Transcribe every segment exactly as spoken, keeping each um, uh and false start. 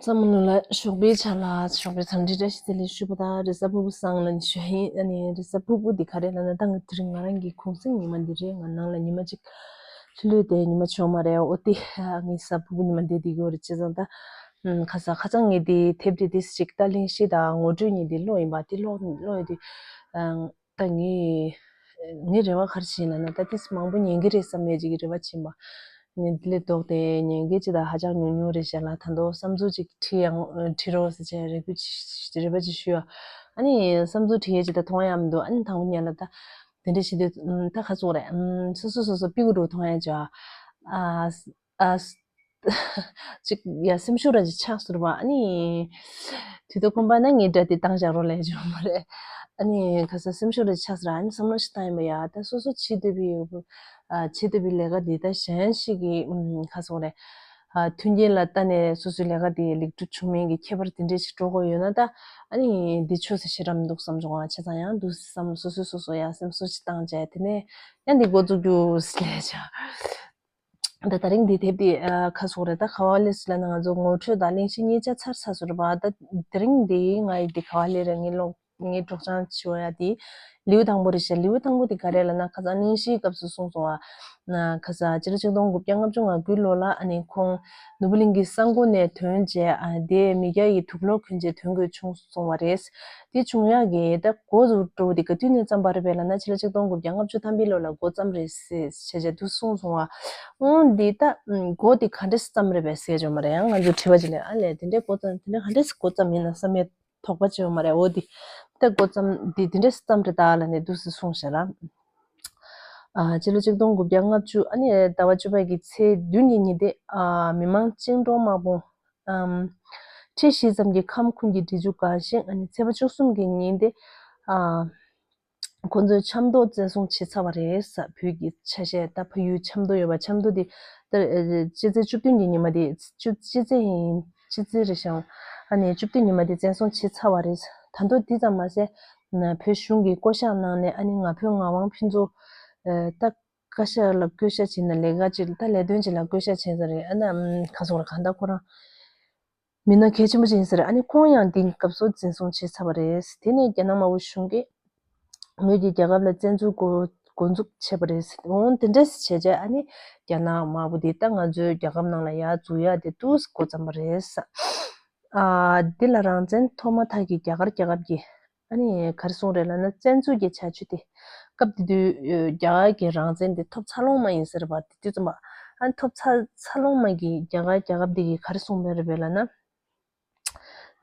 ཚང་མ་ལ་ཞོགས་པའི་ཆ་ལ་ཞོགས་པའི་འཚམས་འདྲི་བཀྲ་ཤིས་བདེ་ལེགས་ཞུ་བ་དང་། རེས་གཟའ་ཕུར་བུ་བཟང་ལ་ནི་ཞུ་ཡིན། ཨ་ནི་རེས་གཟའ་ཕུར་བུ་འདི་ག་རེ་ལབ་ན། ད་ང་དེ་རིང་ང་རང་གི་གུང་སེང་ཉི་མ་འདི་རེད། ང་ནང་ལ་ཉི་མ་གཅིག་ལྷོད་ལྷོད་དེ་ཉི་མ་བྱུང་མ་རེད། འོ་དེ་ངའི་གཟའ་ཕུར་བུ་ཉི་མ་འདི་འདི་གོ་རེད། བྱས་ཙང་ད་ཁ་སང་ཁ་སང་ངས་འདི་དེབ་འདི་ཏིས་ཅིག་ད་གླེང་གཞི་དང་ངོ་སྤྲོད་གཉིས་འདི་ཀློག་ཡིན་པ། འདི་ཀློག་ཀློག་ཡོད་དུས། ད་ངས་ངའི་རེ་བ་ག་རེ་བྱས་ལབ་ན། ད་ཏིས་མང་པོ་ཉན་གི་རེད་བསམ་ཡས་ཅིག་གི་རེ་བ་བྱས་པ། ནས་འདི་ལས་ལྡོག་སྟེ་ཉན་མཁན་ཅིག་ད་ཧ་ཅང་ཉུང་ཉུང་རེད་ཤག་ལ། ད་དུང་བསམ་ཚུལ་ཅིག་བྲིས་ཡང་བྲིས་རོགས་ཟེར་བྱས་རེ་སྐུལ་ཅིག་རེ་བ་ཅིག་ཞུ་ཡ། ཨ་ནི་བསམ་ཚུལ་བྲིས་ཡས་ཅིག་ད་མཐོང་ཡ་མི་འདུག་ཨ་ནི་དང་པོ་ཉན་ལ་ད་དེ་འདྲ་བྱེད་དུས་ད་ག་ཚོད་རེད། སོ་སོ་སོ་སོ་པི་གུ་རུ་མཐོང་ཡ་ཅིག་ཨ་ཨ་ཅིག་ཡ་སེམས་ཤུགས་ར་ཅིག་ཆག་ཟེར་བ། ཨ་ནི་དུས་ཚོད་ཁོམ་པ་ན་ངའི་སྒྲ་དེ་བཏང་བཞག་རོགས་ལས་བྱུང་མ་རེད། ཨ་ནི་ཁ་སང་སེམས་ཤུགས་ར་ཆག་ཟེར། ཨ་ནི་བསམ་བློ་ཞིག་བཏང་ཡིན་པ་ཡ། ད་སོ་སོ་བྱེད་འདོད་པའི་ཡོད་པ། ཨ་བྱེད་འདོད་པའི་ལས་ཀ་འདི་ད་གཞན་ཞིག་གི་ཨམ་ཁ་སོང་རེད། ཨ་མཐུན་རྐྱེན་ལ་ལྟ་ནས་སོ་སོའི་ལས་ཀ་དེ་ལེགས་གྲུབ་བྱུང་མིན་གྱི་ཁྱད་པར་དེ་འདྲས་ཞིག་འགྲོ་དགོས་ཡོད་ན། ད་ཨ་ནི་འདི་ཆོས་སུ་ཤེས་རབ་མི་འདུག་བསམ་བྱུང་བ། བྱས་ཙང་ཡང་འདུག་བསམ། སོ་སོས་སོ་སོ་ཡ་སེམས་གསོ་ཞིག་བཏང་བྱས། དེ་ནས་ཡང་འདི་འགོ་བཙུགས་རྒྱུ་ལས་བྱ། ད་ད་རིང་འདི་དེབ་དེ་ཨ་ཁ་སོང་རེད། ད་ག་བ་ལས་སུ་ལ་ན་ང་ཚོ་ངོ་སྤྲོད་དང་གླེང་གཞི་གཉིས་ཆ་ཚར་ཚར་སོང་རེད་པ། ད་དེ་རིང་འདི་ང་ཡི་འདི་ག་བ་ལས་རེད། ངའི་ལོག་ངའི་སྒྲོག་སྦྱང་བྱེད་འོ་ཡ་དེ་ལེའུ་དང་པོ་རེད་ཤག་ལེའུ་དང་པོ་དེ་ག་རེ་ལབ་ན། ཁ་སང་གླེང་གཞིའི་སྐབས་སུ་གསུངས་སོང་བ། ན་ཁ་སང་སྤྱི་ལོ་ཆིག་སྟོང་དགུ་བརྒྱ་ལྔ་བཅུ་ང་དགུའི་ལོ་ལ་ཨ་ནི་ཁོང་ནོར་བུ་གླིང་གི་ས་འགོ་ནས་ཐོན་རྗེས་ཨ་དེ་མི་སྐྱ་ཡི་དུག་ལོག་གྱོན་རྗེས་ཐོན་དགོས་བྱུང་སོང་བ་རེད། དེ་བྱུང་ཡག་གི་ད་འགོ་འགྲོ་བ་དེ་ག་དུས་ནས་བརྩམས་པ་རེད་པས་ལབ་ན། ཕྱི་ལོ་ཆིག་སྟོང་དགུ་བརྒྱ་ལྔ་བཅུ་ཐམ་པའི་ལོ་ལ་འགོ་བརྩམས་རེད་ཟེར་བྱས་བྱས་འདུག་གསུངས་སོང་བ། འོང་འདི་ད་འགོ་དེ་ག་འདྲས་བརྩམས་རེད་པས་ཟེར་བྱུང་མ་རེད། ཡང་ང་ཚོས་དྲི་བ་ཅིག་ལས། ཨ་ལས་དེ་འདྲས་འགོ་བརྩམས་དེ་འདྲས་ག་འདྲས་འགོ་བརྩམས་ཡིན་ན་བསམ་ཡས་དོགས་པ་བྱེད་ཡོད་མ་རེད། འོ་འདི་ད་འགོ་བརྩམས་འདི་དེ་འདྲས་བརྩམས་རེད་ད་ལབ་ནས་འདུག་སེ་གསུངས་ཤག་ལ། ཨ་སྤྱི་ལོ་ཆིག་སྟོང་དགུ་བརྒྱ་ལྔ་བཅུ་ཨ་ནི་ཟླ་བ་བཅུ་པ་གི་ཚེས་བདུན་གྱི་ཉིན་དེ། ཨ་མི་མང་བཅིངས་འགྲོལ་དམག་དཔུང་ཨམ། ཁྲི་བཞི་ཙམ་གྱི་ཁམས་ཁུན་གྱིས་འབྲི་རྒྱུ་འགོ་བཞེངས། ཨ་ནི་ཚེས་པ་བཅུ་གསུམ་གྱི་ཉིན་དེ། ཨ་ཁོ་ཚོས་ཆབ་མདོ་བཙན་བཟུང་བྱས་ཚར་བ་རེད་ས། བོད་ཀྱི་ཆ་ཤས་ད་ཕ་ཡུལ་ཆབ་མདོ་ཡོད་པ། ཆབ་མདོ་དེ་ད་ཨ་སྤྱི་ཚེས་བཅུ་བདུན་གྱི་ཉི་མ་དེ་བཅུ་སྤྱི་ཚེས་ཡིན། སྤྱི་ཚེས་རེད་ཤག་ཨ་ནི་བཅུ་བདུན་ཉི་མ་དེ་བཙན་བཟུང་བྱས་ཚར་བ་རེད། ད་དུང་དེ་ཙམ་མ་ཟད། ན་བོད་གཞུང་གིས་བསྐོ་གཞག་གནང་ནས་ཨ་ནི་ང་ཕོད་ངག་དབང་ཕུན་ཚོགས་ཨ་ད་བཀའ་ཤག་ལ་བསྐོ་གཞག་བྱས་ན་ལས་ཀ་ཅིག་ད་ལས་དོན་ཅིག་ལ་བསྐོ་གཞག་བྱས་ས་རེད། ཨ་ན་ཨམ་ག་སོག་ལ་གང་ལྟར་ཁོ་རང་མི་སྣ་གལ་ཆེན་པོ་ཅིག་ཡིན་ས་རེད། ཨ་ནི་ཁོང་ཡང་དེའི་སྐབས་སུ་འཛིན་བཟུང་བྱས་ཚར་བ་རེད། དེ་ནས་རྒྱ་ནག་དམར་པོ་གཞུང་གིས་ངོས་ཀྱིས་རྒྱལ་ཁབ་ལ་བཙན་འཛུལ་འགོ་འགོ་འཛུགས་བྱས་པ་རེད། འོང་དེ་འདྲས་བྱས་རྗེས་ཨ་ནི་རྒྱ་ནག་དམར་པོ་དེ་ད་ང་ཚོའི་རྒྱལ་ཁབ་ནང་ལ་ཡར་འཛུལ་ཡག་དེ་ཏུས་འགོ་བརྩམས་པ་རེད། ཨ་འདི་ལ་རང་བཙན་ཐོག་མ་ཐག་གི་རྒྱ་གར་རྒྱལ་ཁབ་ཀྱི་ཨ་ནི་ག་རེ་གསུངས་རེད་ལབ་ན། བཙན་འཛུལ་གྱི་བྱ་སྤྱོད་དེ་སྐབས་དེ་དུས་རྒྱ་གར་གྱི་རང་བཙན་དེ་ཐོབ་ཚར་ལོང་མ་ཡིན་ཟེར་བ་དེ་དུས་ཙམ་པ། ཨ་ནི་ཐོབ་ཚར་ཚར་ལོང་མ་གི་རྒྱ་གར་རྒྱལ་ཁབ་དེ་གིས་ག་རེ་གསུངས་པ་རེད་པས་ལབ་ན།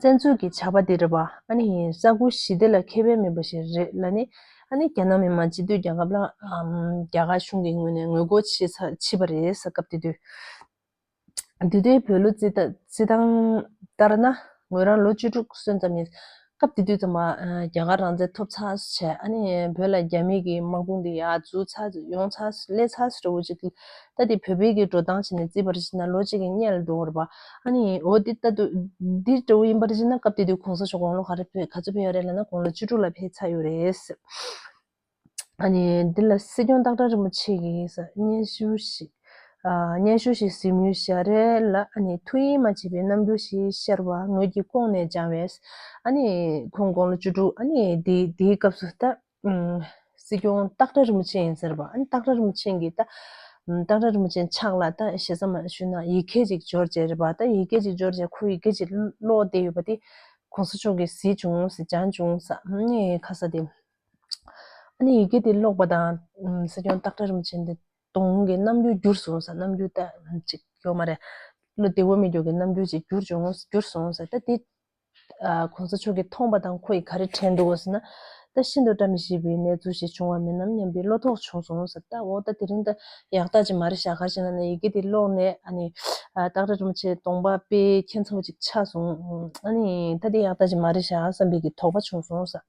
བཙན་འཛུལ་གྱི་བྱ་བ་དེ་རེད་པ། ཨ་ནི་ས་ཁུལ་ཞི་བདེ་ལ་ཁེ་ཕན་མེད་པ་ཞིག་རེད་ལབ་ནས། ཨ་ནི་རྒྱ་ནག་མི་དམངས་སྤྱི་མཐུན་རྒྱལ་ཁབ་ལ་ཨམ་རྒྱ་གར་གཞུང་གི་ངོས་ནས་ངོ་རྒོལ་བྱེད་ཚ་བྱས་པ་རེད་ས། སྐབས་དེ་དུས། དེ་དུས་བོད་ལུགས་རྩིས་ད་རྩིས་སྟངས་ལྟར་ན་ངོས་རང་ལོ་བཅུ་དྲུག་སོན་ཙམ་ཡིན། སྐབས་དེ་དུས་ཙམ་པ་ཨ་རྒྱ་གར་རང་བཙན་ཐོབ་ཚར་བྱས། ཨ་ནི་བོད་ལ་རྒྱ་མི་གི་དམག་དཔུང་དེ་ཡར་འཛུལ་ཚར་ཡོང་ཚར་སླེབས་ཚར་འདྲ་བོ་ཅིག་ད་དེ་བོད་པའི་གི་འགྲོ་སྟངས་བྱས་ནས་བརྩིས་པར་བྱས་ན་ལོ་གཅིག་གི་སྔོན་ལ་འགྲོ་བ་རེད་པ། ཨ་ནི་འོ་དེ་ལྟ་དུས་འདི་འདྲ་བོ་ཡིན་པར་བྱས་ན། སྐབས་དེ་དུས་གོང་ས་མཆོག་དགུང་ལོ་ག་རེ་ཕེབས་ག་ཚོད་ཕེབས་ཡོད་རེད་ལབ་ན། དགུང་ལོ་བཅུ་དྲུག་ལ་ཕེབས་ཚར་ཡོད་རེད། ཨ་ནི་འདི་ལ་སྲིད་སྐྱོང་སྟག་བྲག་རིན་པོ་ཆེ་གིས་སྙན་ཞུ་ཞིག་ཨ་སྙན་ཞུ་ཞིག་གཟིགས་མོལ་བྱས་རེད་ལ། ཨ་ནི་ཐུགས་ཡིད་མ་ཆེས་པའི་རྣམ་འགྱུར་ཞིག་ཤར་བ་ངོས་ཀྱིས་ལྐོག་ནས་སྦྱངས་པས། ཨ་ནི་ཁོང་དགུང་ལོ་བཅུ་དྲུག་ཨ་ནི་དེ་དེའི་སྐབས་སུ་ད་ཨུམ་སྲིད་སྐྱོང་སྟག་བྲག་རིན་པོ་ཆེ་ཡིན་ཟེར་བ། ཨ་ནི་སྟག་བྲག་རིན་པོ་ཆེ་གིས་ད་ཨུམ་སྟག་བྲག་རིན་པོ་ཆེ་ཕྱག་ལ་ད་ཞེ་ས་མ་ཞུས་ན་ཡི་གེ་ཅིག་འབྱོར་བྱས་རེད་པ། ད་ཡི་གེ་ཅིག་འབྱོར་བྱས་ཁོ་ཡི་གེ་ཅིག་ཀློག་བསྡད་ཡོད་པ་དེ་གོང་ས་མཆོག་གིས་གཟིགས་བྱུང་ཟེར་སྦྱངས་བྱུང་ཟེར། ཨ་ནི་ཁ་ས་དེ། ཨ་ནི་ཡི་གེ་དེ་ཀློག་པ་དང་། ཨམ་སྲིད་སྐྱོང་སྟག་བྲག་རིན་པོ་ཆེ་འདི་གདོང་གི་རྣམ་འགྱུར་འགྱུར་སོང་ཟེར། རྣམ་འགྱུར་ད་ཅིག་ཡོད་མ་རེད། བློ་བདེ་བོ་མེད་རྒྱུ་གི་རྣམ་འགྱུར་ཅིག་འགྱུར་བྱུང་འགྱུར་སོང་ཟེར། ད་དེ་ཨ་གོང་ས་མཆོག་གིས་མཐོང་པ་དང་ཁོ་ཡིས་ག་རེ་དྲན་འདུག་ཟེར་ན། ད་ཤིན་ཏུ་བཀྲ་མི་ཤིས་པའི་གནས་ཚུལ་ཞིག་བྱུང་བ་མིན་ནམ་སྙམ་པའི་བློ་དོགས་བྱུང་སོང་ཟེར། ད་འོ་ད་དེ་རིང་ད་ཡག་རྟགས་ཅིག་མ་རེད་ཤག་ག་རེ་བྱས་ན་ན་ཡི་གེ་དེ་ཀློག་ནས་ཨ་ནི་ཨ་སྟག་བྲག་རིན་པོ་ཆེ་གདོང་པ་དཔེ་ཁྱད་མཚར་པོ་ཅིག་ཆགས་སོང་། ཨ་ནི་ད་དེ་ཡག་རྟགས་ཅིག་མ་རེད་ཤག་བསམ་པའི་གི་དོགས་པ་བྱུང་སོང་ཟེར།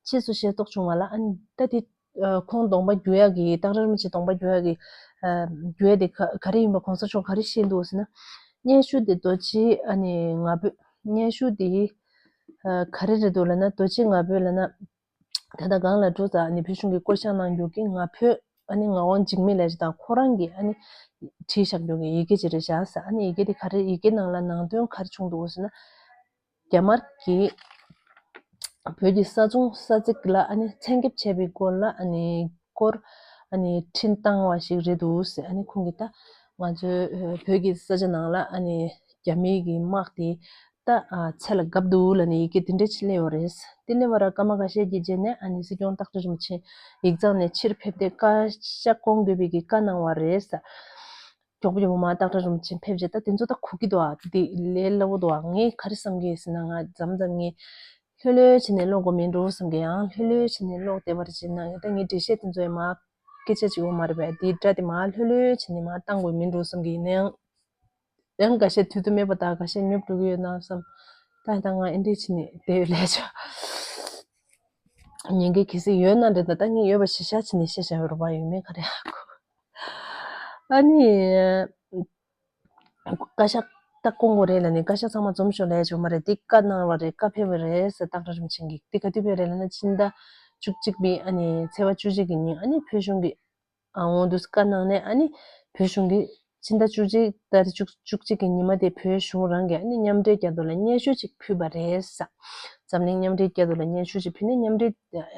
ཕྱིས་སུ་ཤེས་རྟོགས་བྱུང་བ་ལ། ཨ་ནི་ད་དེ་ཨ་ཁོང་གདོང་པ་བསྒྱུར་ཡག་གི་སྟག་བྲག་རིན་པོ་ཆེ་གདོང་པ་བསྒྱུར་ཡག་གི་ཨ་བསྒྱུར་ཡག་དེ་ག་ག་རེ་ཡིན་པ་གོང་ས་མཆོག་ག་རེ་བཤད་འདུག་ཟེར་ན། སྙན་ཞུ་དེ་རྡོ་རྗེ་ཨ་ནི་ང་ཕོད། སྙན་ཞུ་དེ་ཨ་ག་རེ་རེད་འདུག་ལབ་ན། རྡོ་རྗེ་ང་ཕོད་ལབ་ན། ད་ལྟ་སྒང་ལ་འགྲོ་ཙང་ནི་བོད་གཞུང་གིས་བསྐོ་བཞག་གནང་རྒྱུ་གི་ང་ཕོད་ ཨ་ནི་ངག་དབང་འཇིགས་མེད་ལགས་ཀྱིས་དང་ཁོ་རང་གིས་ཨ་ནི་བྲིས་བཞག་རྒྱུ་གི་ཡི་གེ་ཅིག་རེད་བཞག་ཟེར། ཨ་ནི་ཡི་གེ་དེ་ག་རེ། ཡི་གེ་ནང་ལ་ནང་དོན་ག་རེ་བྱུང་འདུག་ཟེར་ན། རྒྱ་དམར་གྱིས་བོད་ཀྱི་ས་ཆུང་ས་ཚིགས་ལ་ཨ་ནི་མཚན་རྒྱབ་བྱས་པའི་སྐོར་ལ་ཨ་ནི་སྐོར་ཨ་ནི་འཕྲིན་བཏང་བ་ཞིག་རེད་འདུག་ཟེར། ཨ་ནི་ཁོང་གིས་ད་ང་ཚོའི་བོད་ཀྱི་ས་ཆ་ནང་ལ་ཨ་ནི་རྒྱ་མིའི་གི་དམག་དེ་ད་ཚད་ལ་བརྒལ་འདུག་ལབ་ནས་ཡི་གེ་དེ་འདྲ་ཅིག་སླེབས་ཡོད་རེད། དེ་སླེབས་པ་ར་སྐར་མ་ཁ་ཤས་ཀྱི་རྗེས་ནས་ཨ་ནི་སྲིད་སྐྱོང་སྟག་བྲག་རིན་པོ་ཆེ་ཡིག་ཚང་ནས་ཕྱིར་ཕེབས་ཏེ་བཀའ་ཤག་སྐོང་དགོས་པའི་གི་བཀའ་གནང་བ་རེད། མགྱོགས་པོ་མགྱོགས་པོ་མར་སྟག་བྲག་རིན་པོ་ཆེ་ཕེབས་རྗེས་ད་དེ་ཚོ་ད་གོ་གི་འདུག་ཨ། དེ་ལས་སླ་བོ་འདུག་ཨ། ངས་ག་རེ་བསམ་གི་ཟེར་ན། ང་མཚམས་མཚམས་ངས་ལྷོད་ལྷོད་བྱས་ནས་ཀློག་དགོས་མིན་འགྲོ་བསམ་གི། ཡང་ལྷོད་ལྷོད་བྱས་ནས་ཀློག་བསྡད་པར་བྱས་ན་ད་ངའི་འགྲེལ་བཤད་དེ་ཚོ་ཡང་མར་སྐད་ཆ་ཅིག་ཡོད་མ་རེད་པས། དེའི་སྒྲ་དེ་མར་ལྷོད་ལྷོད་བྱས་ནས་མར་བཏང་དགོས་མིན་འགྲོ་བསམ་གི། ཡིན་ན་ཡང་ཡང་འགའ་ཤས་དུས་ཚོད་མེད་པ་དང་འགའ་ཤས་ཉོབ་འགྲོ་གི་ཡོད་ན་བསམ། ད་ད་ང་ཨེ་འདྲས་བྱས་ནས་བསྡད་ཡོད་ལས་ཆོག་ཉན་གི་གལ་སྲིད་ཡོད་ན་འདྲ། ད་ད་ངས་ཡོད་པ་གཞི་བཞག་བྱས་ནས་བཤད་བཞག་ཡོད་རེད་པ། ཡོད་མེད་ག་རེ་ཧ་གོ། ཨ་ནི། བཀའ་ཤག་ད་སྐོང་དགོས་རེད་ལབ་ནས་བཀའ་ཤག་ཚང་མ་འཛོམས་ཤོག་ལབ་ཡ་ཅིག་ཡོད་མ་རེད། འདི་བཀའ་གནང་བ་རེད། བཀའ་ཕེབས་པ་རེད་ཟེར། སྟག་བྲག་རིན་པོ་ཆེ་གིས་འདི་ག་དུས་ཕེབས་རེད་ལབ་ན། ཕྱི་ཟླ་བཅུ་གཅིག་པའི་ཨ་ནི་ཚེས་པ་བཅུ་གཅིག་གི་ཉིན་ཨ་ནི་བོད་གཞུང་གི་ཨ་འོང་དུས་བཀའ་གནང་ནས་ཨ་ནི་བོད་གཞུང་གི་ཕྱི་ཟླ་བཅུ་གཅིག་ཏ་རིག་བཅུ་བཅུ་གཅིག་གི་ཉི་མ་དེ་བོད་གཞུང་རང་གིས་ཨ་ནི་མཉམ་འབྲེལ་རྒྱལ་ཚོགས་ལ་སྙན་ཞུ་ཅིག་ཕུལ་བ་རེད་ཟེར། འཛམ་གླིང་མཉམ་འབྲེལ་རྒྱལ་ཚོགས་ལ་སྙན་ཞུ་ཅིག་ཕུལ་ནས། མཉམ་འབྲེལ་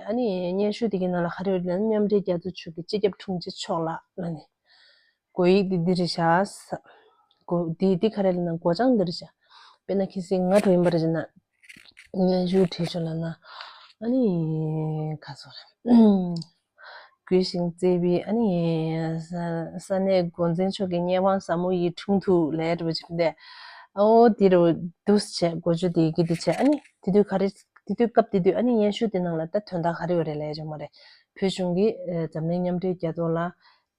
ཨ་ནི་སྙན་ཞུ་དེ་གི་ནང་ལ་ག་རེ་ཡོད་ལབ་ན། མཉམ་འབྲེལ་རྒྱལ་ཚོགས་ཆོས་ཀྱི་སྤྱི་ཁྱབ་དྲུང་ཆེ་མཆོག་ལ་ལབ་ནས། བགོ་ཡིག་འདི་འདི་རེད་བཞག་ཟེར། བགོ་འདི་འདི་ག་རེ་ལབ་ན་བགོ་བྱང་འདི་རེད་བཞག་དཔེར་ན་གལ་སྲིད་ང་འདྲ་ཡིན་པ་རེད་ན། སྙན་ཞུ་བྲིས་ཤོག་ལབ་ན། ཨ་ནི་ག་ཚོད་རེད། གུས་ཤིང་བརྩེ་བའི་ཨ་ནི་ས་ས་གནས་འགོ་འཛིན་མཆོག་གི་སྙན་དབང་ཟབ་མོ་ཡི་དྲུང་དུ་ལས་འགྲོ་བ་ཅིག་འདས། ཨོ་དེ་རུ་འདུག་བྱས། བགོ་བཅོས་དེ་གི་དེ་བྱས། ཨ་ནི་དེ་དུས་ག་རེ། དེ་དུས་སྐབས་དེ་དུས་ཨ་ནི་སྙན་ཞུ་དེ་ནང་ལ་ད་དོན་དག་ག་རེ་ཡོད་རེད་ལབ་ཡ་ཅིག་ཡོད་མ་རེད། བོད་གཞུང་གིས་ཨ་འཛམ་གླིང་མཉམ་འབྲེལ་རྒྱལ་ཚོགས་ལ་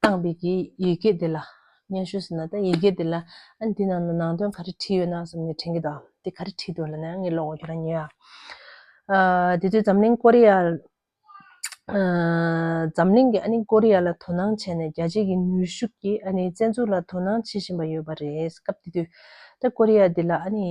བཏང་བའི་གི་ཡི་གེ་དེ་ལ། སྙན་ཞུ་ཟེར་ན་ད་ཡི་གེ་དེ་ལ་ཨ་ནི་དེ་ནང་ན་ནང་དོན་ག་རེ་བྲིས་ཡོད་ན་བསམ་ནས་དྲན་གི་འདུག་དེ་ག་རེ་བྲིས་འདུག་ལབ་ན་ངས་ཀློག་གོ། ཁྱོད་རང་ཉོན་ཨ། ཨ་དེ་དུས་འཛམ་གླིང་ཀོ་རི་ཡ། ཨ་འཛམ་གླིང་གིས་ཨ་ནི་ཀོ་རི་ཡ་ལ་དོ་སྣང་བྱས་ནས་རྒྱལ་སྤྱིའི་གི་ནུས་ཤུགས་ཀྱིས་ཨ་ནི་བཙན་འཛུལ་ལ་དོ་སྣང་བྱེད་བཞིན་པ་ཡོད་པ་རེད། སྐབས་དེ་དུས་ད་ཀོ་རི་ཡ་འདི་ལ་ཨ་ནི་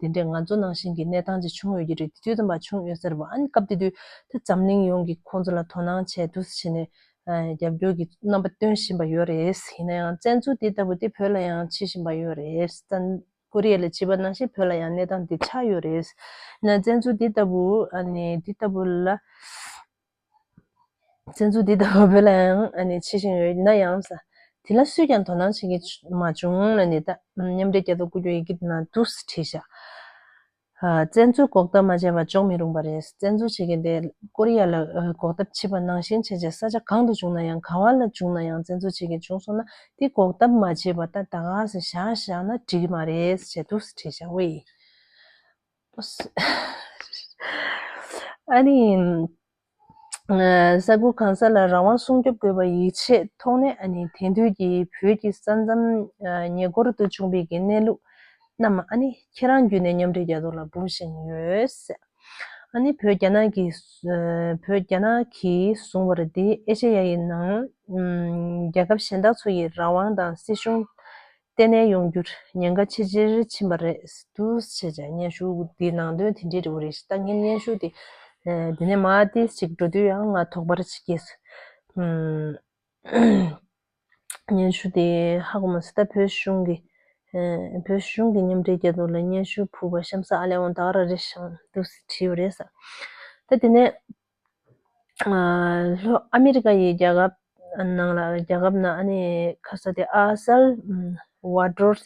དེ་འདྲའི་ང་ཚོ་ནང་བཞིན་གྱི་གནས་སྟངས་ཅིག་བྱུང་ཡོད་ཀྱི་རེད། དེ་དུས་ཙམ་པ་བྱུང་ཡོད་ས་རེད་པ། ཨ་ནི་སྐབས་དེ་དུས་ད་འཛམ་གླིང་ཡོངས་ཀྱིས་ཁོང་ཚོ་ལ་དོ་སྣང་བྱས་འདུག་བྱས་ནས། ཨ་རྒྱབ་སྐྱོར་གྱི་རྣམ་པ་སྟོན་བཞིན་པ་ཡོད་རེད། ཡིན་ན་ཡང་བཙན་འཛུལ་འདི་ལྟ་བུ་དེ་བོད་ལ་ཡང་བྱེད་བཞིན་པ་ཡོད་རེད། ཀོ་རི་ཡ་ལ་བྱས་པ་ནང་བཞིན་བོད་ལ་ཡང་གནས་སྟངས་འདི་ཆགས་ཡོད་རེད། ཡིན་ན་བཙན་འཛུལ་འདི་ལྟ་བུ་ཨ་ནི་འདི་ལྟ་བུ་ལ། བཙན་འཛུལ་འདི་ལྟ་བུ་བོད་ལ་ཡང་ཨ་ནི་བྱེད་བཞིན་ཡོད་ན་ཡང་ཟེར། དེ་ལ་སུས་ཀྱང་དོ་སྣང་བྱེད་ཀྱི་མ་བྱུང་ལབ་ནས། ད་མཉམ་འབྲེལ་རྒྱལ་ཚོགས་བསྐོ་རྒྱུའི་ཡི་གེ་དེ་ནང་འདུག་སེ་བྲིས་བཞག་ཨ་བཙན་འཛུལ་འགོག་ཐབས་མ་བྱས་པ་འཇོག་མི་རུང་བ་རེད། བཙན་འཛུལ་བྱེད་མཁན་དེ་ཀོ་རི་ཡ་ལ་ཨ་འགོག་ཐབས་བྱས་པ་ནང་བཞིན་བྱས་བྱས། ས་ཆ་གང་དུ་བྱུང་ན་ཡང་། ག་བ་ལ་བྱུང་ན་ཡང་། བཙན་འཛུལ་བྱེད་མཁན་བྱུང་སོང་ན་དེ་འགོག་ཐབས་མ་བྱས་པ་ད་ད་ག་ཟེ་བཞག་བཞག་ན་འགྲིག་གི་མ་རེད་ཟེར་འདུག་སེ་བྲིས་བཞག་ཝེ། ཨ་ནི། ཨ་ས་ཁུལ་གང་ས་ལ་རང་དབང་སྲུང་སྐྱོབ་དགོས་པ་ཡིད་ཆེས་ཐོག་ནས། ཨ་ནི་དེང་དུས་ཀྱི་བོད་ཀྱི་ས་མཚམས་ཨ་ཉེ་འཁོར་དུ་བྱུང་བའི་གི་གནས་ལུགས་རྣམས་ཨ་ནི་ཁྱེད་རང་བརྒྱུད་ནས་མཉམ་འབྲེལ་རྒྱལ་ཚོགས་ལ་འབུལ་བཞིན་ཡོད། ཨ་ནི་བོད་རྒྱ་ནག་གིས་ཨ་བོད་རྒྱ་ནག་གིས་བཟུང་བར་འདི་ཨེ་ཤེ་ཡ་ཡི་ནང་ཨམ་རྒྱལ་ཁབ་གཞན་དག་ཚོ་ཡི་རང་དབང་དང་སྲིད་གཞུང་བརྟན་གནས་ཡོང་རྒྱུར་ཉེན་ཁ་ཆེ་ཆེར་ཕྱིན་པ་རེད་འདུག་ཟེར་བྱས། སྙན་ཞུ་འདིའི་ནང་དོན་དེ་འདྲས་རེད་པ། རེད་ཤག་ད་ངས་སྙན་ཞུ་དེ་ཨ་འདི་ནས་མར་ཏོག་ཙམ་ཅིག་འགྲོ་དུས་ཡང་ང་དོགས་པ་རེ་ཞིག་སྐྱེས་སོང་། ཨམ། སྙན་ཞུ་དེ་ཧ་གོ་མ་སོང་། ད་བོད་གཞུང་གི་ཨ་བོད་གཞུང་གི་མཉམ་འབྲེལ་རྒྱལ་ཚོགས་ལ་སྙན་ཞུ་ཕུལ་བ་གཤམ་གསལ་ཨ་ལས་འོང་ད་ག་རང་རེད་ཤག་འདུག་སེ་བྲིས་ཡོད་རེད་ཟེར། ད་དེ་ནས་ཨ་ལྷོ་ཨ་མི་རི་ཀ་ཡི་རྒྱལ་ཁབ་ནང་ལ་རྒྱལ་ཁབ་ནང་ཨ་ནི་ཁ་ས་དེ་ཨ་སལ་ཝ་ཌོར་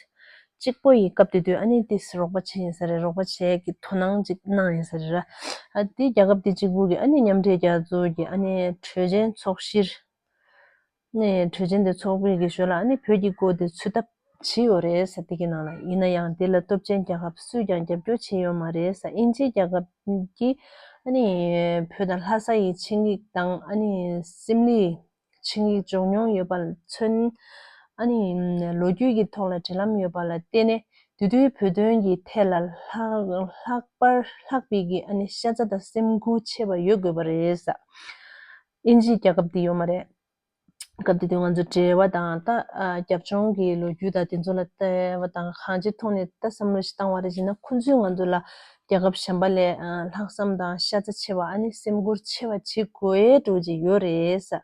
གཅིག་པོ་ཡི་སྐབས་དེ་དུས་ཨ་ནི་ཏོག་ཙམ་རོགས་པ་བྱས་ཡིན་ས་རེད། རོགས་པ་བྱས་ཀྱི་དོ་སྣང་ཅིག་གནང་ཡིན་ས་རེད་ར། ཨ་དེ་རྒྱལ་ཁབ་དེ་གཅིག་པུ་གི་ཨ་ནི་མཉམ་འབྲེལ་རྒྱལ་ཚོགས་ཀྱི་ཨ་ནི་གྲོས་ཆོད་ཚོགས་གཞིར། ནས་གྲོས་ཆོད་དེ་ཚོགས་པའི་གི་ཞོར་ལ་ཨ་ནི་བོད་ཀྱི་སྐོར་དེ་ཚུད་ཐབས་བྱས་ཡོད་རེད་ཟེར། དེ་གི་ནང་ལ་ཡིན་ན་ཡང་དེ་ལ་སྟོབས་ཆེན་རྒྱལ་ཁབ་སུས་ཀྱང་རྒྱབ་སྐྱོར་བྱས་ཡོད་མ་རེད་ཟེར། དབྱིན་ཇིའི་རྒྱལ་ཁབ་ཀྱིས་ཨ་ནི་བོད་དང་ལྷ་ས་ཡི་ཆིངས་ཡིག་དང་ཨ་ནི་སིམ་ལའི་ཆིངས་ཡིག་འཇོག་མྱོང་ཡོད་པ་ལ་མཚོན། ཨ་ནི་ལོ་རྒྱུས་ཀྱི་ཐོག་ལ་འབྲེལ་ལམ་ཡོད་པ་ལ་བརྟེན་ནས་དེ་དུས་བོད་དོན་གྱི་ཐད་ལ་ལྷག་ལྷག་པར་ལྷག་པའི་གི་ཨ་ནི་ཤ་ཚ་དང་སེམས་ཁུར་ཆེ་བ་ཡོད་དགོས་པ་རེད་ཟེར། དབྱིན་ཇིའི་རྒྱལ་ཁབ་དེ་ཡོད་མ་རེད། སྐབས་དེ་དུས་ང་ཚོ་འབྲེལ་བ་དང་ད་ཨ་རྒྱབ་ལྗོངས་ཀྱི་ལོ་རྒྱུས་དང་དེ་ཚོ་ལ་བལྟས་པ་དང་གང་ཅིའི་ཐོག་ནས་ད་བསམ་བློ་ཞིག་བཏང་བ་རེད་ཅེ་ན། ཁོང་ཚོས་ང་ཚོ་ལ་རྒྱལ་ཁབ་གཞན་པ་ལས་ཨ་ལྷག་བསམ་དང་ཤ་ཚ་ཆེ་བ་ཨ་ནི་སེམས་ཁུར་ཆེ་བ་བྱེད་དགོས་འགྲོ་ཅིག་ཡོད་རེད་ཟེར།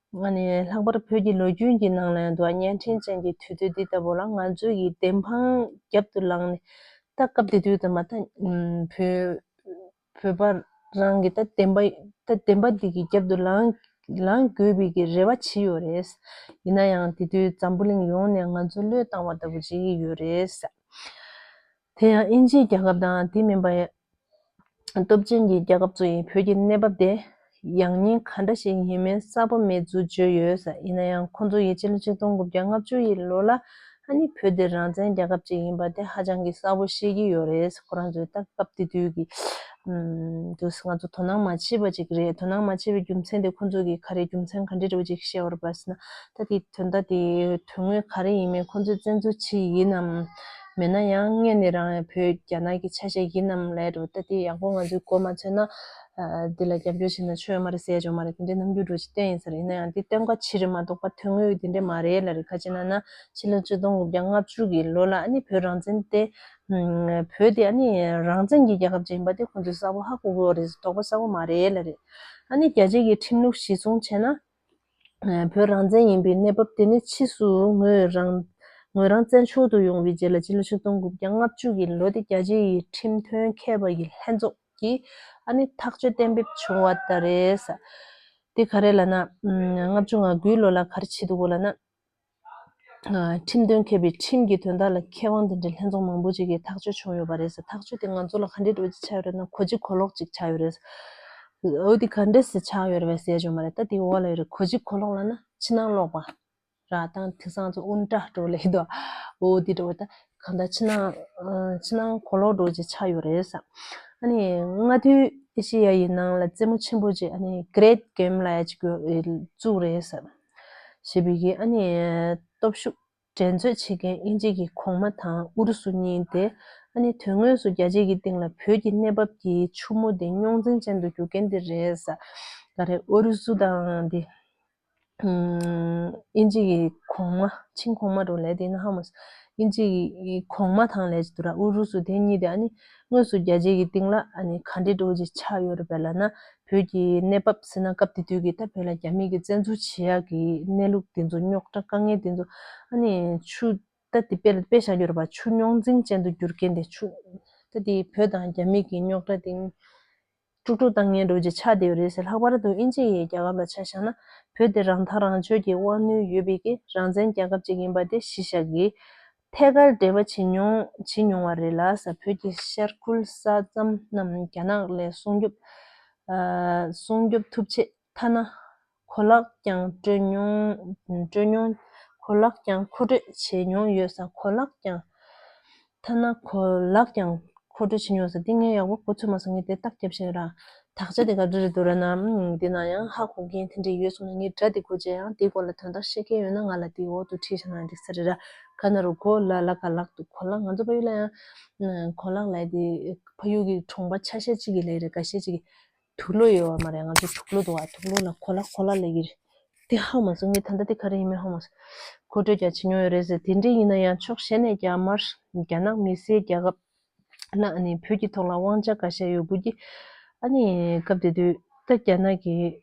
ཨ་ནི་ལྷག་པར་བོད་ཀྱི་ལོ་རྒྱུས་ཀྱི་ནང་ལ་ཡང་འདུག་བརྙན་འཕྲིན་ཅན་གྱི་དུས་ཚོད་འདི་ལྟ་བུ་ལ་ང་ཚོའི་གི་བདེན་དཔང་རྒྱབ་ཏུ་ལངས་ནས། ད་སྐབས་དེ་དུས་དུ་མ་ད་བོད་བོད་པ་རང་གི་ད་བདེན་པ་ད་བདེན་པ་འདི་གི་རྒྱབ་ཏུ་ལངས་ལངས་དགོས་པའི་གི་རེ་བ་བྱེད་ཡོད་རེད། ཡིན་ན་ཡང་དེ་དུས་འཛམ་བུ་གླིང་ཡོངས་ནས་ང་ཚོ་བློས་བཏང་བ་ལྟ་བུ་བྱེད་ཀྱི་ཡོད་རེད། དེ་ཡང་དབྱིན་ཇིའི་རྒྱལ་ཁབ་དང་དེ་མིན་པའི་སྟོབས་ཆེན་གྱི་རྒྱལ་ཁབ་ཚོ་ཡིས་བོད་ཀྱི་གནས་བབ་དེ་ཡང་སྙིང་ག་འདྲ་ཞིག་ཡིན་མིན་གསལ་པོ་མེད་ཚུལ་བརྗོད་ཡོད་ཟེར། ཡིན་ན་ཡང་ཁོང་ཚོ་ཡིས་ཕྱི་ལོ་ཆིག་སྟོང་དགུ་བརྒྱ་ལྔ་བཅུ་ཡི་ལོ་ལ་ཨ་ནི་བོད་དེ་རང་བཙན་རྒྱལ་ཁབ་ཅིག་ཡིན་པ་དེ་ཧ་ཅང་གི་གསལ་པོ་ཤེས་ཀྱི་ཡོད་རེད། ཁོ་རང་ཚོའི་ད་སྐབས་དེ་དུས་ཀྱི་ཨམ་དུས་ང་ཚོ་དོ་སྣང་མ་བྱེད་པ་ཅིག་རེད། དོ་སྣང་མ་བྱེད་པའི་རྒྱུ་མཚན་དེ་ཁོང་ཚོ་གིས་ག་རེ་རྒྱུ་མཚན་ག་འདྲ་འདྲ་བོ་ཅིག་བཤད་ཡོད་རེད་པ་ཟེར་ན། ད་དེ་དོན་དག་དེ་དོན་དངོས་ག་རེ་ཡིན་མིན། ཁོང་ཚོས་བཙན་འཛུལ་བྱས་ཡིན་ནམ། མེད་ན་ཡང་སྔོན་ནས་རང་བོད་རྒྱ་ནག་གི་ཆ་ཤས་ཡིན་ནམ་ལབ་འགྲོ། ད་དེ་ཡག་པོ་ང་ཚོས་གོ་མ་ཆོད་ན། ཨ་འདི་ལ་རྒྱབ་སྐྱོར་བྱས་ན་ཆོ་ཡོད་མ་རེད་ཟེར་ཡ་ཅིག་ཡོད་མ་རེད། དེ་འདྲའི་རྣམ་འགྱུར་འདྲ་བོ་ཅིག་བསྟན་ཡིན་ས་རེད། ཡིན་ན་ཡང་དེ་སྟོན་ཁ་ཕྱེ་རེད་མ་གཏོགས་པ་དོན་དངོས་དེ་འདྲ་མ་རེད་ལབ་རེད། ག་ཅི་ན་ན་ཕྱི་ལོ་ཆིག་སྟོང་དགུ་བརྒྱ་ལྔ་བཅུ་གི་ལོ་ལ་ཨ་ནི་བོད་རང་བཙན་དེ་ཨམ་བོད་དེ་ཨ་ནི་རང་བཙན་གྱི་རྒྱལ་ཁབ་ཅིག་ཡིན་པ་དེ་ཁོང་ཚོས་གསལ་པོ་ཧ་གོ་གི་ཡོད་རེད། དོགས་པ་ཟ་གི་མ་རེད་ལབ་རེད། ཨ་ནི་རྒྱ་ཆེ་གི་ཁྲིམས་ལུགས་གཞིར་བཟུང་བྱས་ན། ཨ་བོད་རང་བཙན་ཡིན་པའི་གནས་བབ་དེ་ནི་ཕྱིས་སུ་ངོས་རང་ངོས་རང་བཙན་བྱོལ་དུ་ཡོང་བའི་རྗེས་ལ་ཕྱི་ལོ་ཆིག་སྟོང་དགུ་བརྒྱ་ལྔ་བཅུ་གི་ལོ་དེ་རྒྱ་ཆེ་ཡི་ཁྲིམས་དོན་མཁས་པ་ཡི་ལྷན་ཚོགས་ཀྱིས་ཨ་ནི་ཐག་གཅོད་གཏན་འབེབས་བྱུང་བ་ལྟར་རེད། དེ་ག་རེ་ལབ་ན། ཨམ་ལྔ་བཅུ་ང་དགུའི་ལོ་ལ་ག་རེ་བྱེད་འདུག་གོ་ལབ་ན། ཨ་ཁྲིམས་དོན་མཁས་པའི་ཁྲིམས་ཀྱི་དོན་དག་ལ་མཁས་དབང་དེ་འདྲའི་ལྷན་ཚོགས་མང་པོ་ཅིག་གིས་ཐག་གཅོད་བྱུང་ཡོད་པ་རེད་ཟེར། ཐག་གཅོད་དེ་ང་ཚོ་ལ་ག་འདྲའི་འདྲ་བོ་ཅིག་ཆགས་ཡོད་རེད་ན། གོ་བྱེད་གོ་ལོག་ཅིག་ཆགས་ཡོད་རེད། འོ་དེ་ག་འདྲ་སེ་ཆགས་ཡོད་རེད་པས་ཟེར་ཡ་ཅིག་ཡོད་མ་རེད། ད་དེ་འོག་ལ་ཡོད་རེད། གོ་བྱེད་གོ་ལོག་ལབ་ན་ཕྱི་ནང་ལོག་པ་ར་དང་དེང་སང་ཚོ་ཨུན་ཏྲ་འགྲོ་ལེ་དོ། འོ་དེ་འགྲོ་ད་གང་ལྟར་ཕྱི་ནང་ཨ་ཕྱི་ནང་གོ་ལོག་འགྲོ་ཅིག་ཆགས་ཡོད་རེད་ཟེར། ཨ་ནི་སྔ་དུས་ཨེ་ཤེ་ཡ་ཡི་ནང་ལ་རྩེད་མོ་ཆེན་པོ་ཅིག་ཨ་ནི་གྷི་རེད་གེམ་ལབ་ཡ་ཅིག་ཡོད་བཙུགས་རེད་ཟེར། ཞེས་པའི་གི་ཨ་ནི་སྟོབས་ཤུགས་འགྲན་རྩོད་བྱེད་མཁན་དབྱིན་ཇི་གི་གོང་མ་དང་ཨུ་རུ་སུ་གཉིས་ཏེ། ཨ་ནི་དོན་དངོས་སུ་རྒྱ་ཆེ་གི་སྟེང་ལ་བོད་ཀྱི་གནས་བབ་ཀྱི་ཆུ་མོ་དེ་རྙོག་འཛིང་ཅན་དུ་གྱུར་མཁན་དེ་རེད་ཟེར། ག་རེ་ཨུ་རུ་སུ་དང་དེ་ཨམ་དབྱིན་ཇི་གི་གོང་མ་ཆིང་གོང་མ་འགྲོ་ལས་དེ་ན་ཧ་མོ། དབྱིན་ཇི་གི་གོང་མ་དང་ལས་ཅི་དུ་ར་ཨུ་རུ་སུ་དེ་གཉིས་དེ་ཨ་ནི་དངོས་སུ་རྒྱ་ཆེ་གི་སྟེང་ལ་ཨ་ནི་ག་འདྲའི་འགྲོ་ཅིག་ཆགས་ཡོད་རེད་པས་ལབ་ན། བོད་ཀྱི་གནས་བབ་ཟེར་ན་སྐབས་དེ་དུས་ཀྱི་ད་བོད་ལ་རྒྱ་མི་གིས་བཙན་འཛུལ་བྱེད་ཡག་གི་གནས་ལུགས་དེ་ཚོ་རྙོག་དྲ་དཀའ་ངལ་དེ་ཚོ་ཨ་ནི་ཆུ་ད་དེ་དཔེ་ལ་དཔེ་བཞག་རྒྱུ་རེད་པ། ཆུ་རྙོག་འཛིང་ཅན་དུ་གྱུར་མཁན་དེ་ཆུ་ད་དེ་བོད་དང་རྒྱ་མི་གི་རྙོག་དྲ་དེ་དཀྲུག་དཀྲུག་བཏང་མཁན་འགྲོ་ཅིག་ཆགས་བསྡད་ཡོད་རེད་ཟེར། ལྷག་པར་དུ་དབྱིན་ཇི་ཡི་རྒྱལ་ཁབ་ལ་ཆ་བཞག་ན་བོད་དེ་རང་ཐག་རང་གཅོད་ཀྱི་དབང་ནུས་ཡོད་པའི་གི་རང་བཙན་རྒྱལ་ཁབ་ཅིག་ཡིན་པ་དེ་གཞི་བཞག་གིས། ཐད་ཀར་འབྲེལ་བ་བྱེད་མྱོང་བྱེད་མྱོང་བ་རེད་ལ་ཟེར། བོད་ཀྱི་ཤར་ཁུལ་ས་མཚམས་རྣམས་རྒྱ་ནག་ལས་སྲུང་སྐྱོབ་ཨ་སྲུང་སྐྱོབ་ཐུབ་ཆེད་ཐ་ན་གོ་ལག་ཀྱང་སྤྲོད་མྱོང་སྤྲོད་མྱོང་གོ་ལག་ཀྱང་མཁོ་སྤྲོད་བྱེད་མྱོང་ཡོད་ས། གོ་ལག་ཀྱང་ཐ་ན་གོ་ལག་ཀྱང་མཁོ་སྤྲོད་བྱེད་མྱོང་ས། འདི་ངས་ཡག་པོ་གོ་ཚོད་མ་སོང་། ངས་དེ་རྟགས་རྒྱབ་བཞག་ར། དག་ཆ་དེ་ག་འདྲ་རེད་འདུག་ར་ན། ཨུམ་འདི་ན་ཡང་ཧ་གོ་མཁན་དེ་འདྲ་ཡོད་སོང་ན་ངས་སྒྲ་དེ་གོ་བྱས་ཡང་དེའི་སྐོར་ལ་དོན་དག་ཤེས་མཁན་ཡོད་ན་ང་ལ་དེའི་འོག་ཏུ་བྲིས་བཞག་ན་འགྲིག་ས་རེད་ར། ག་ན་རུ་གོ་ལ་ལ་ག་ལག་ཏུ་གོ་ལག་ང་ཚོ་ཕ་ཡུལ་ལ་ཡང་གོ་ལག་ལབ་དེ་ཕ་ཡུལ་གྱི་གྲོང་པ་ཆ་ཤས་གཅིག་གི་ལས་རེད། འགའ་ཤས་གཅིག་གི་དུག་ལོག་ཡོད་བ་མ་རེད། ང་ཚོ་དུག་ལོག་འདུག་བ། དུག་ལོག་ལ་གོ་ལག་གོ་ལག་ལབ་ཀྱི་རེད། དེ་ཧ་མ་སོང་། ངས་ད་ལྟ་དེ་ག་རེ་ཡིན་མིན་ཧ་མ་སོང་། མཁོ་སྤྲོད་ཀྱང་བྱེད་མྱོང་ཡོད་རེད་ཟེར། དེ་འདྲ་ཡིན་ན་ཡང་ཕྱོགས་གཞན་ནས་ཀྱང་མར་རྒྱ་ནག་མི་སེར་རྒྱལ་ཁབ་ལ་ཨ་ནི་བོད་ཀྱི་ཐོག་ལ་དབང་ཆ་འགའ་ཤས་ཡོད་དགོས་ཀྱི། ཨ་ནི་སྐབས་དེ་དུས་ད་རྒྱ་ནག་གི་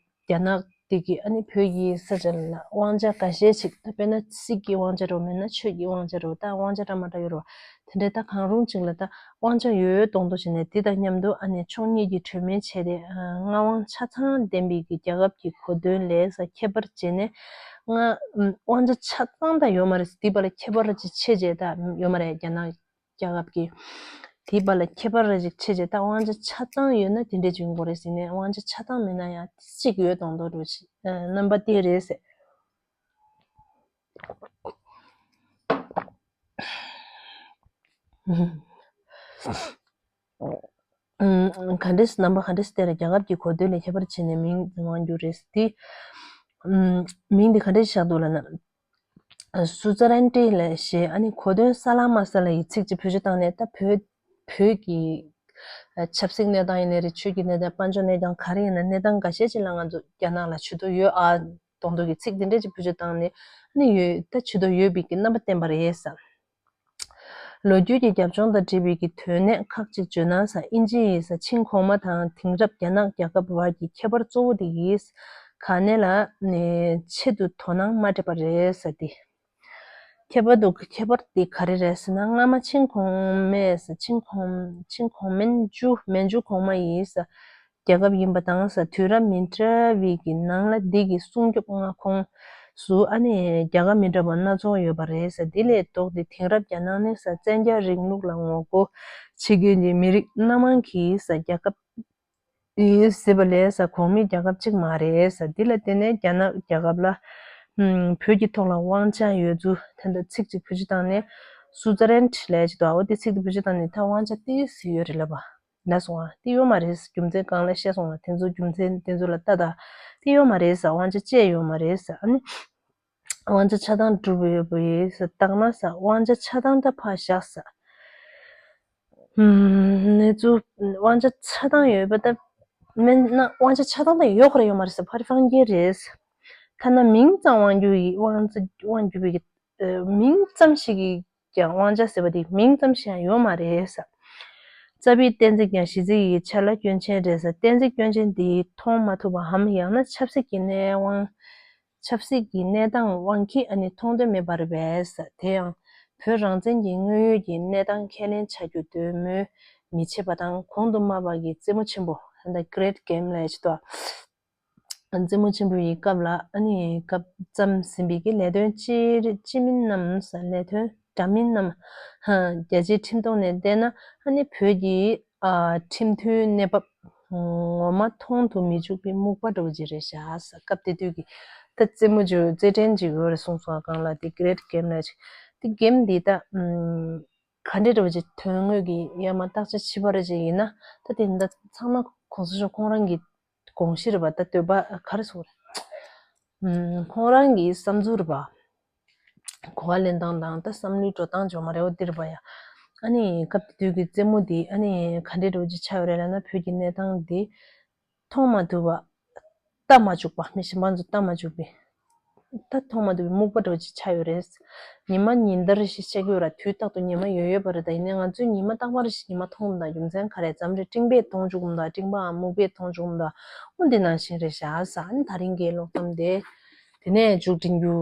རྒྱ་ནག་དེ་གི་ཨ་ནི་བོད་ཀྱི་ས་ཆ་ལ་དབང་ཆ་འགའ་ཤས་ཤིག་ད་དཔེར་ན་སྲིད་ཀྱི་དབང་ཆ་རོ་མེད་ན་ཆོས་ཀྱི་དབང་ཆ་རོ་ད་དབང་ཆ་འདྲ་མ་འདྲ་ཡོད་རོ། དེ་འདྲའི་ད་གང་རུང་ཅིག་ལ་ད་དབང་ཆ་ཡོད་ཡོད་མདོག་མདོག་བྱས་ནས་དེ་དང་མཉམ་དུ་ཨ་ནི་ཕྱོགས་གཉིས་ཀྱི་གྲོས་མོལ་བྱས་ཏེ་མངའ་དབང་ཆ་ཚང་ལྡན་པའི་གི་རྒྱལ་ཁབ་ཀྱི་གོ་དོན་ལས་ས་ཁྱད་པར་བྱས་ནས་ང་དབང་ཆ་ཆ་ཚང་ད་ཡོད་མ་རེད། དེ་བ་ལ་ཁྱད་པར་ཅིག་ཆེ་བྱས་ད་ཡོད་མ་རེད། རྒྱ་ནག་རྒྱལ་ཁབ་ཀྱི་དེའི་བར་ལ་ཁྱད་པར་ར་ཞིག་ཕྱེ་བྱས་ད་དབང་ཆ་ཆ་ཚང་ཡོད་ན་དེ་འདྲས་བྱུང་དགོས་རེད་ཟེར་ནས། དབང་ཆ་ཆ་ཚང་མེད་ན་ཡང་གཅིག་ཡོད་མདོག་མདོག་འདྲ་བོ་ཞིག་རྣམ་པ་དེ་རེད་ཟེར། ག་འདྲས་རྣམ་པ་ག་འདྲས་དེ་ལ་རྒྱལ་ཁབ་ཀྱི་གོ་དོན་ལས་ཁྱད་པར་ཕྱེ་ནས་མིང་དབང་རྒྱུ་རེད་དེ། མིང་འདི་ག་འདྲས་བཞག་འདུག་ལབ་ན། སུ་ཛ་རན་ཏི་ལ་ཞེས་ཨ་ནི་གོ་དོན་ས་ལ་མ་ས་ལ་ཡི་ཚིག་ཅིག་བེད་སྤྱོད་བཏང་ནས་ད་བོད་བོད་ཀྱི་ཆབ་སྲིད་གནས་སྟངས་ཡིན་ནའི་རེད། ཆོས་ཀྱི་གནས་སྟངས་དཔལ་འབྱོར་གནས་སྟངས་ག་རེ་ཡིན་ན་གནས་སྟངས་འགའ་ཤས་ཅིག་ལ་ང་ཚོ་རྒྱ་ནག་ལ་ཇུས་གཏོགས་ཡོད་ཨ་མདོག་མདོག་གི་ཚིག་འདི་འདྲས་ཅིག་བེད་སྤྱོད་བཏང་ནས་ཨ་ནི་ཡོད་ད་ཇུས་གཏོགས་ཡོད་པའི་གི་རྣམ་པ་བསྟན་པ་རེད་ཟེར། ལོ་རྒྱུས་ཀྱི་རྒྱབ་ལྗོངས་དང་འབྲེལ་བའི་གི་དོན་གནད་ཁག་ཅིག་བརྗོད་ན་ས་དབྱིན་ཇི་ཡིས་ས་ཆིང་གོང་མ་དང་དེང་རབས་རྒྱ་ནག་རྒྱལ་ཁབ་བར་གྱི་ཁྱད་པར་གཙོ་བོ་དེ་ཡིས། ག་ནས་ལ་ནས་ཆེད་དུ་དོ་སྣང་མ་སྤྲད་པ་རེད་ཟེར་ཏེ། ཁྱད་པར་དུ་ཁྱད་པར་དེ་ག་རེ་རེད་ཟེར་ན། སྔ་མ་ཆིང་གོང་མེས་ཟེར། ཆིང་གོང་ཆིང་གོང་མན་ཇུ་མན་ཇུ་གོང་མ་ཡིས་ཟེར། རྒྱལ་ཁབ་ཡིན་པ་དང་ཟེར། དུས་རབས་མི་འདྲ་བའི་གི་ནང་ལ་འདི་གི་སྲུང་སྐྱོབ་མངའ་ཁོངས་སུ་ཨ་ནི་རྒྱལ་ཁབ་མི་འདྲ་བ་སྣ་ཚོགས་ཡོད་པ་རེད་ཟེར། འདི་ལས་ལྡོག་སྟེ་དེང་རབས་རྒྱ་ནག་ནི་ཟེར། བཙན་རྒྱལ་རིང་ལུགས་ལ་ངོ་རྒོལ་བྱེད་མཁན་གྱི་མི་རིགས་སྣ་མང་གིས་ཟེར། རྒྱལ་ཁབ་ཡིན་ཟེར་བ་ལས་ཟེར། གོང་མའི་རྒྱལ་ཁབ་གཅིག་མ་རེད་ཟེར། འདི་ལ་བརྟེན་ནས་རྒྱ་ནག་རྒྱལ་ཁབ་ལ་ཨམ་བོད་ཀྱི་ཐོག་ལ་དབང་ཆ་ཡོད་ཚུལ་དེ་འདྲ་ཚིག་གཅིག་བེད་སྤྱོད་བཏང་ནས། སུའུ་ཙེ་རན་ལབ་ཀྱི་འདུག་འོ་དེ་ཚིག་དེ་བེད་སྤྱོད་བཏང་ནས་ད་དབང་ཆ་ཏོག་ཙམ་ཡོད་རེད་ལབ་པ། ལབ་སོང་ང་། དེ་ཡོད་མ་རེད་ཟེར། རྒྱུ་མཚན་སྒང་ལ་བཤད་སོང་ང་། དེ་ཚོ་རྒྱུ་མཚན་དེ་ཚོ་ལ་ལྟ་ད། དེ་ཡོད་མ་རེད་ཟེར། དབང་ཆ་བཅད་ཡོད་མ་རེད་ཟེར། ཨ་ནི་དབང་ཆ་ཆ་ཚང་གྲུབ་ཡོད་པ་ཡིན་ཟེར། བཏང་ན་ཟེར། དབང་ཆ་ཆ་ཚང་ད་ཕར་བཞག་ཟེར། ཨུམ། གནས་ཚུལ་དབང་ཆ་ཆ་ཚང་ཡོད་པ་ད་མིན་ན། དབང་ཆ་ཆ་ཚང་ད་ཡོད་ཁ་ར་ཡོད་མ་རེད་ཟེར། ཕར་ཕང་རྒྱལ་རེད་ཟེར། ཐ་ན་མིང་ཙམ་དབང་སྒྱུར་ཡི་དབང་ཆ་དབང་སྒྱུར་བའི་གི་ཨ་མིང་ཙམ་ཞིག་གི་ཀྱང་དབང་ཆ་ཟེར་བ་དེ་མིང་ཙམ་ཞིག་ཡང་ཡོད་མ་རེད་ཟེར། རྩ་བའི་གཏན་ཚིགས་ཀྱང་གཞི་རྩའི་ཡིག་ཆ་ལ་སྐྱོན་ཅན་རེད་ཟེར། གཏན་ཚིགས་སྐྱོན་ཅན་དེ་མཐོང་མ་ཐུབ་པའམ་ཡང་ན་ཆབ་སྲིད་ཀྱི་གནས་དབང་། ཆབ་སྲིད་ཀྱི་གནས་སྟངས་དབང་གིས་ཨ་ནི་མཐོང་དོན་མེད་པ་རེད་པས་ཟེར། དེ་ཡང་བོད་རང་བཙན་གྱི་དངོས་ཡོད་ཀྱི་གནས་སྟངས་ཁས་ལེན་བྱ་རྒྱུ་འདོད་མོས་མི་བྱེད་པ་དང་། གོང་དུ་སྨྲས་པ་གི་རྩེད་མོ་ཆེན་པོ། The Great Game ལབ་ཡ་ཅིག་འདུག་རྩེད་མོ་ཆེན་པོ་ཡི་སྐབས་ལ་ཨ་ནི་སྐབས་བརྩམས་ཟིན་པའི་གི་ལས་དོན་ཅི་རིགས་ཅི་མིན་རྣམས་ཟེར། ལས་དོན་འདྲ་མིན་རྣམས། ཧ། རྒྱ་ཆེའི་ཁྲིམས་ཐོག་ནས་བལྟས་ན་ཨ་ནི་བོད་ཀྱི་ཨ་ཁྲིམས་མཐུན་གནས་བབ་ངོ་མ་མཐོང་དུ་མི་འཇུག་པའི་སྨུག་པ་འདྲ་བོ་ཅིག་རེད་ཤག་ཟེར། སྐབས་དེ་དུས་ཀྱི་ད་རྩེད་མོ་ཅིག་རྩེད་འགྲན་ཅིག་ཡོད་རེད་གསུངས་སོང་ང་། སྒང་ལ་དེ་Great Game ལབ་ཅིག་དེ་གེམ་འདི་ད་ཨམ་ག་འདྲ་འདྲ་བོ་ཅིག་དོན་དངོས་ཀྱི་ཡ་མ་བརྟག་དཔྱད་བྱས་པ་རེད་ཅིག་ཡིན་ན། ད་དེ་འདྲ་ཚང་མ་གོང་ས་མཆོག་ཁོང་རང་གི་དགོངས་གཞི་རེད་པ། ད་འདོད་པ་ག་རེ་ཟེར་དགོས་རེད། ཨམ་ཁོང་རང་གི་བསམ་ཚུལ་རེད་པ། གོ་བ་ལེན་སྟངས་དང་ད་བསམ་བློའི་འགྲོ་སྟངས་ཅིག་ཡོད་མ་རེད། འོ་འདི་རེད་པ་ཡ། ཨ་ནི་སྐབས་དེ་དུས་ཀྱི་རྩེད་མོ་འདི་ཨ་ནི་ག་འདྲ་འདྲ་བོ་ཅིག་ཆགས་ཡོད་རེད་ལབ་ན། བོད་ཀྱི་གནས་སྟངས་འདི་མཐོང་མ་ཐུབ་པ། ལྟ་མ་བཅུག་པ། མི་གཞན་པ་ཚོ་ལྟ་མ་བཅུག་པའི། ད་མཐོང་མ་ཐུབ་པའི་སྨུག་པ་འདྲ་བོ་ཅིག་ཆགས་ཡོད་རེད། ཉི་མ་ཉིན་ལྟར་རེ་བཞིན་ཤར་གྱི་ཡོད་ར། དུས་རྟག་ཏུ་ཉི་མ་ཡོད་ཡོད་པ་རེད། ད་ཡིན་ནའི་ང་ཚོས་ཉི་མ་རྟག་པར་རེ་བཞིན་ཉི་མ་མཐོང་གི་མི་འདུག་རྒྱུ་མཚན་ག་རེ། མཚམས་རེ་སྤྲིན་པས་མཐོང་བཅུག་གི་མི་འདུག་སྤྲིན་པའང་སྨུག་པས་མཐོང་བཅུག་གི་མི་འདུག་འོ་འདི་ནང་བཞིན་རེད་ཤག་ཟེར། ཨ་ནི་ད་རིང་གི་ཀློག་གཏམ་དེ་དེ་ནས་མཇུག་སྒྲིལ་རྒྱུ།